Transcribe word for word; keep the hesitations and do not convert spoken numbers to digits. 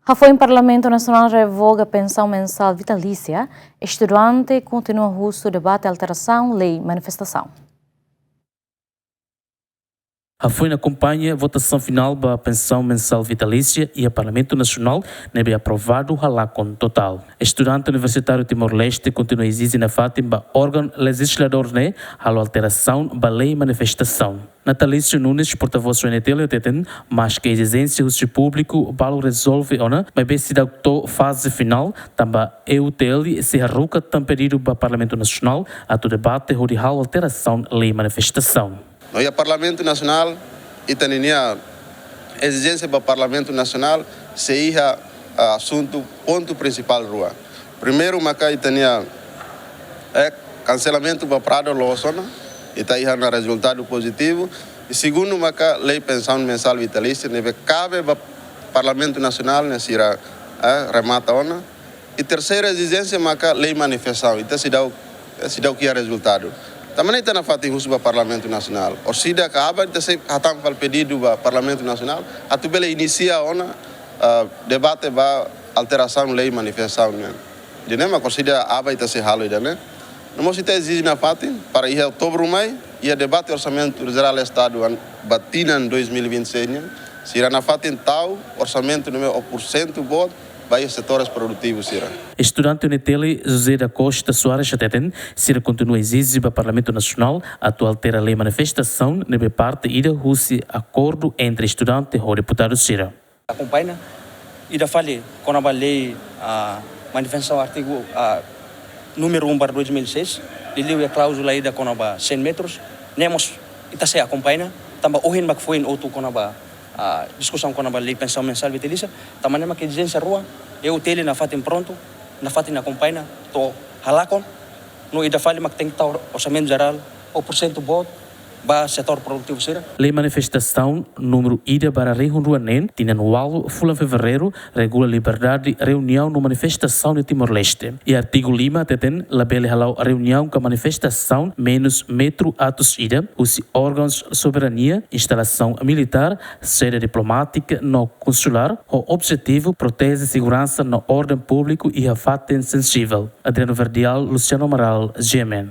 Hafoin Parlamentu Nasionál revoga pensaun mensál vitalísia, estudante kontinua husu debate alterasaun lei manifestasaun. Hafoin akompaña votasaun finál ba pensaun mensál vitalísia iha Parlamentu Nasionál ne'ebé aprovadu halakon totál. Estudante universitáriu Timor-Leste kontinua ezije nafatin ba órgaun lejizladór ne'e halo alterasaun ba lei manifestasaun. Natalício Nunes, portavós U N T L, hateten, maske ezijénsia husi públiku balu rezolve ona, maibé seidauk to'o faze finál, tanba E U T L sei haruka tan pedidu ba Parlamentu Nasionál atu debate hodi halo alterasaun lei manifestasaun. No iha Parlamentu Nasionál, ita-nia ezijénsia ba Parlamentu Nasionál sei iha, ah, asuntu, pontu prinsipál rua. Primeiru maka ita-nia, eh, kanselamentu ba Prado loos ona, ita iha ona rezultadu pozitivu. I segundu maka lei pensaun mensál vitalísia ne'ebé kabe ba Parlamentu Nasionál ne'e sira, eh, remata ona. I terseira ezijénsia maka lei manifestasaun, ita seidauk, eh, seidauk iha rezultadu. Tanba ne'e ita nafatin husu ba Parlamentu Nasionál. Orsida ka aban ita sei hatán fali pedidu ba Parlamentu Nasionál atu bele inisia ona, ah, debate ba alterasaun lei manifestasaun nian. Ida-ne'e mak orsida aban ita sei halo ida-ne'e. No mós ita ezije nafatin para iha Outubru mai iha debate Orsamentu Jerál Estadu an-, ba tinan dois mil e vinte e seis nian, sira nafatin tau orsamentu ne'ebé ho porsentu boot ba iha setores produtivu sira. Estudante U N T L José da Costa Soares hateten, sira kontinua ezije ba Parlamentu Nasionál atu altera lei manifestasaun ne'ebé parte ida husi akordu entre estudante ho deputadu sira. Akompaña ida fali kona-ba lei, ah, manifestasaun artigu, ah, númeru um barra dois mil e seis, liuliu iha kláuzula ida kona-ba cem metros, ne'e mós ita sei akompaña, tanba ohin mak foin hotu kona-ba, ah, diskusaun kona-ba lei pensaun mensál vitalísia, tanba ne'e mak ezijénsia rua, E U T L nafatin prontu, nafatin akompaña to'o halakon, no ida fali mak tenke tau orsamentu jerál ho porsentu boot ba setór produtivu sira. Lei manifestasaun númeru ida barra rihun rua neen, tinan ualu fulan Fevereiru, regula liberdade reuniaun no manifestasaun iha Timor-Leste. Iha artigu lima hateten, labele hala'o reuniaun ka manifestasaun menus metru atus ida, husi órgauns soberania, instalasaun militár, sede diplomátika no konsulár, ho objetivu proteje seguransa no orden públiku iha fatin sensivel. Adriano Verdial, Luciano Amaral, G M N.